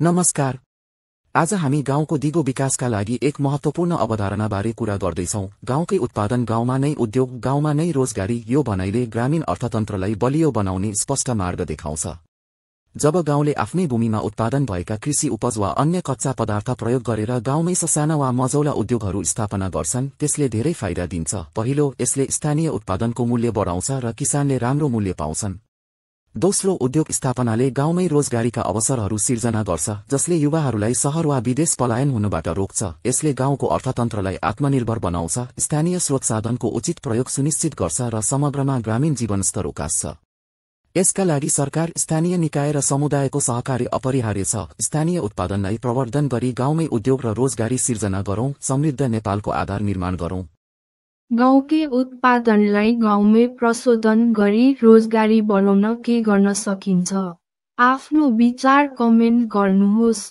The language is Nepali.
नमस्कार। आज हामी गाउँको दिगो विकासका लागि एक महत्त्वपूर्ण अवधारणाबारे कुरा गर्दैछौं। गाउँकै उत्पादन गाउँमा नै उद्योग, गाउँमा नै रोजगारी, यो भनाइले ग्रामीण अर्थतन्त्रलाई बलियो बनाउने स्पष्ट मार्ग देखाउँछ। जब गाउँले आफ्नै भूमिमा उत्पादन भएका कृषि उपज वा अन्य कच्चा पदार्थ प्रयोग गरेर गाउँमै ससाना वा मझौला उद्योगहरू स्थापना गर्छन्, त्यसले धेरै फाइदा दिन्छ। पहिलो, यसले स्थानीय उत्पादनको मूल्य बढाउँछ र किसानले राम्रो मूल्य पाउँछन्। दोस्रो, उद्योग स्थापनाले गाउँमै रोजगारीका अवसरहरू सिर्जना गर्छ, जसले युवाहरूलाई शहर वा विदेश पलायन हुनबाट रोक्छ। यसले गाउँको अर्थतन्त्रलाई आत्मनिर्भर बनाउँछ, स्थानीय स्रोत साधनको उचित प्रयोग सुनिश्चित गर्छ र समग्रमा ग्रामीण जीवनस्तर उकास्छ। यसका लागि सरकार, स्थानीय निकाय र समुदायको सहकार्य अपरिहार्य छ। स्थानीय उत्पादनलाई प्रवर्धन गरी गाउँमै उद्योग र रोजगारी सिर्जना गरौं, समृद्ध नेपालको आधार निर्माण गरौं। गाउँकै उत्पादनलाई गाउँमै प्रशोधन गरी रोजगारी बढाउन के गर्न सकिन्छ? आफ्नो विचार कमेन्ट गर्नुहोस्।